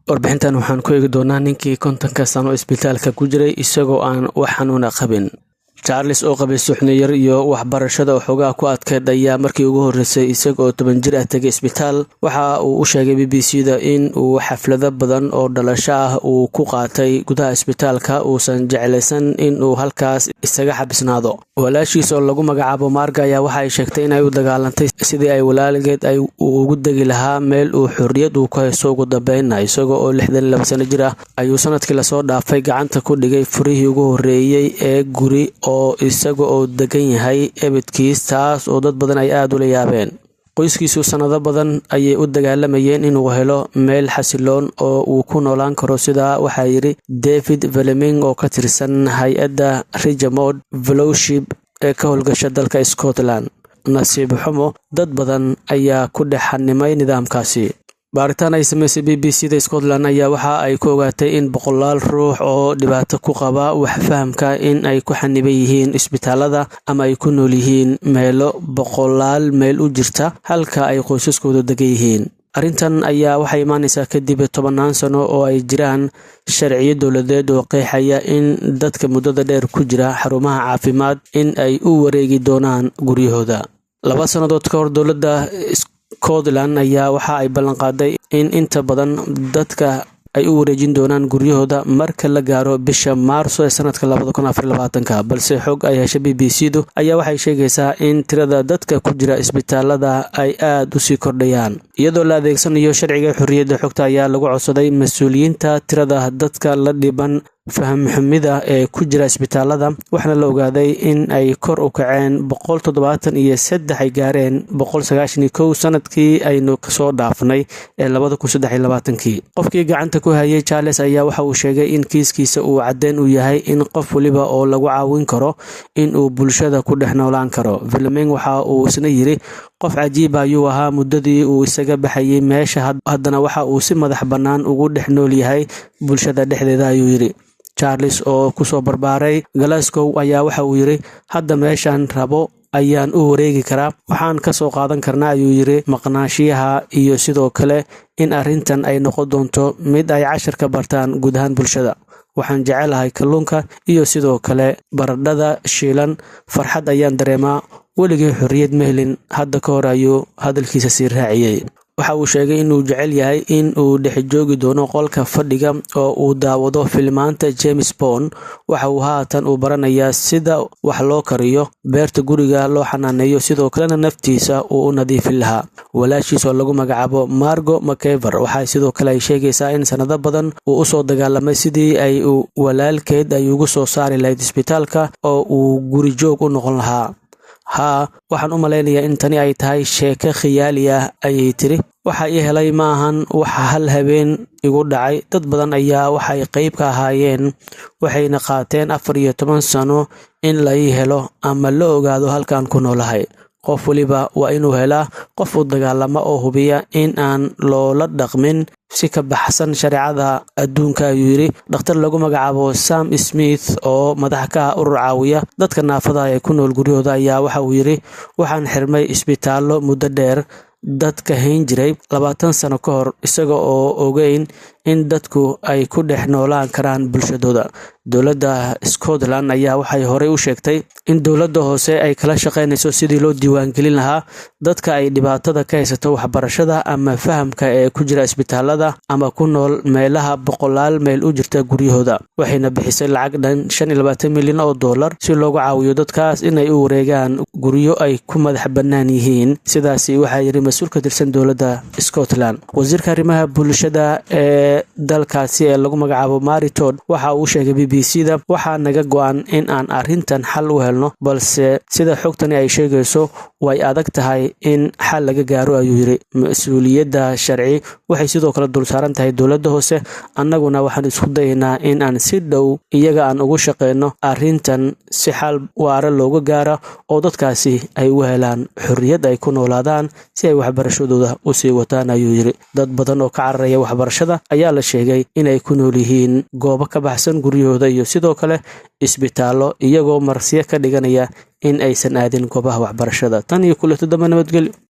Warbixintan waxaan ku eegi doonaa ninkii 50-ka sano isbitaalka ku jiray isagoo aan wax xanuuna qabin. Charles oo qabay suuxdin yar iyo waxbarashada xoogaa ku adkeyd ayaa markii ugu horreysay isaga oo 10 jir ah tegay isbitaal. Waxa uu u sheegay BBC da in uu xaflado badan oo dhalasho ah uu ku qaatay gudaha isbitaalka, uusan jeclaysan in uu halkaas isaga xabisnaado. Walaashiis oo lagu magacaabo Marga ayaa waxa ay sheegtay in ay u dagaalantay sidii ay walaalgeed ay ugu degi lahaa meel uu xorriyad uu ku haysto. Ugu dambeynna, isaga oo 62 sano jir ah ayuu sanadkii lasoo dhaafay gacanta ku dhigay furihii ugu horreeyey ee guri oo isaga oo degan yahay ebidkiis, taas oo dad badan ay aada ula yaabeen. Qoyskiisu sanado badan ayay u dagaalamayeen inuu helo meel xasiloon oo uu ku noolaan karo. Sidaa waxaa yidhi David Fleming oo ka tirsan hay-adda Ridgemont Fellowship ee ka howlgasha dalka Scotland. Nasiib xumo, dad badan ayaa ku dhex xanimay nidaamkaasi. Baaritaan ay samaysay BBC da Scotland ayaa waxa ay ku ogaatay in boqolaal ruux oo dhibaato ku qaba wax fahamka in ay ku xaniban yihiin isbitaalada ama ay ku nool yihiin meelo boqolaal meel u jirta halka ay qoysaskoodu degan yihiin. Arrintan ayaa waxay imaanaysaa kadib tobanaan sano oo ay jiraan sharciyo dowladeed oo qeexaya in dadka muddada dheer ku jira xarumaha caafimaad in ay u wareegi doonaan guryahooda. 2 sannadood ka hor, dowladda Scotland ayaa waxa ay ballanqaaday in inta badan dadka ay u wareejin doonaan guryahooda marka la gaaro bisha Maarso ee sanadka 2024-ka, balse xog ay heshay BBC du ayaa waxay sheegaysaa in tirada dadka ku jira isbitaalada ay aada usii kordhayaan. Iyadoo la adeegsanayo sharciga xorriyadda xogta ayaa lagu codsaday mas-uuliyiinta tirada dadka la dhiban fahamxumida ee ku jira isbitaalada, waxaana la ogaaday in ay kor u kaceen 173, ay gaareen 191 sanadkii aynu kasoo dhaafnay ee 2023-kii. Qofkii gacanta ku hayay Charles ayaa waxa uu sheegay in kiiskiisa uu caddeyn u yahay in qof waliba oo lagu caawin karo in uu bulshada ku dhex noolaan karo. Fleming waxa uu isna yiri: "Qof cajiib ayuu ahaa muddadii uu isaga baxayay meesha, haddana waxa uu si madax bannaan ugu dhex nool yahay bulshada dhexdeeda," ayuu yidhi. Charles oo kusoo barbaaray Glasgow ayaa waxa uu yidhi: "Hadda meeshaan rabo ayaan u wareegi karaa. Waxaan ka soo qaadan karnaa," ayuu yidhi, "maqnaashiyaha iyo sidoo kale in arrintan ay noqon doonto mid ay cashar ka bartaan guud ahaan bulshada. Waxaan jecelahay kalluunka iyo sidoo kale baradhada shiilan. Farxad ayaan dareemaa. Weligay xorriyad ma helin hadda ka hor," ayuu hadalkiisa sii raaciyey. Waxa uu sheegay inuu jecel yahay in uu dhex joogi doono qolka fadhiga oo uu daawado filmaanta James Bond. Waxa uu haatan uu baranayaa sida wax loo kariyo, beerta guriga loo xanaaneeyo, sidoo kalena naftiisa uu u nadiifin lahaa. Walaashiis oo lagu magacaabo Margo McEver waxaa sidoo kale ay sheegaysaa in sanado badan uu usoo dagaalamay sidii ay walaalkeed ay ugu soo saari lahayd isbitaalka oo uu guri joog u noqon lahaa. "Haa, waxaan u malaynayaa in tani ay tahay sheeko khiyaali ah," ayay tiri. "Waxa ii helay ma ahan waxa hal habeen igu dhacay. Dad badan ayaa waxay qayb ka ahaayeen, waxayna qaateen 14 sano in la ii helo ama la ogaado halkaan ku noolahay. Qof waliba waa inuu helaa qof u dagaalama oo hubiya in aan loola dhaqmin si ka baxsan shareecada adduunka," ayuu yidhi. Dhakhtar lagu magacaabo Sam Smith oo madax ka ah urur caawiya dadka naafada ee ku nool guryahooda ayaa waxa uu yidhi: "Waxaan xirmay isbitaallo muddo dheer dadka hayn jiray 20 sano ka hor, isaga oo ogeyn in dadku ay ku dhex noolaan karaan bulshadooda." Dowladda Scotland ayaa waxay horey u sheegtay in dowladda hoose ay kala shaqeynayso sidii loo diiwaangelin lahaa dadka ay dhibaatada ka haysato waxbarashada ama fahamka ee ku jira isbitaalada ama ku nool meelaha boqolaal meyl u jirta guryahooda, waxayna bixisay lacag dhan 25 milyan oo dollar si loogu caawiyo dadkaas inay u wareegaan guryo ay ku madax bannaan yihiin. Sidaasi waxaa yidhi mas-uul ka tirsan dowladda Scotland. Wasiirka arrimaha bulshada ee dalkaasi ee lagu magacaabo Mary Todd waxa uu sheegay BBC da: "Waxaa naga go-an in aan arrintan xal u helno, balse sida xogtani ay sheegayso way adag tahay in xal laga gaaro," ayuu yidhi. "Mas-uuliyadda sharci waxay sidoo kale dulsaaran tahay dowladda hoose. Annaguna waxaan isku dayaynaa in aan si dhow iyaga aan ugu shaqeyno arrintan si xal waara looga gaaro oo dadkaasi ay u helaan xorriyad ay ku noolaadaan si ay waxbarashadooda usii wataan," ayuu yidhi. Dad badan oo ka cararaya waxbarashada ayaa la sheegay inay ku nool yihiin goobo ka baxsan guryahooda iyo sidoo kale isbitaallo, iyagoo marsiyo ka dhiganaya in aysan aadin goobaha waxbarashada. Tan iyo kuleeto dambe, nabadgelyo.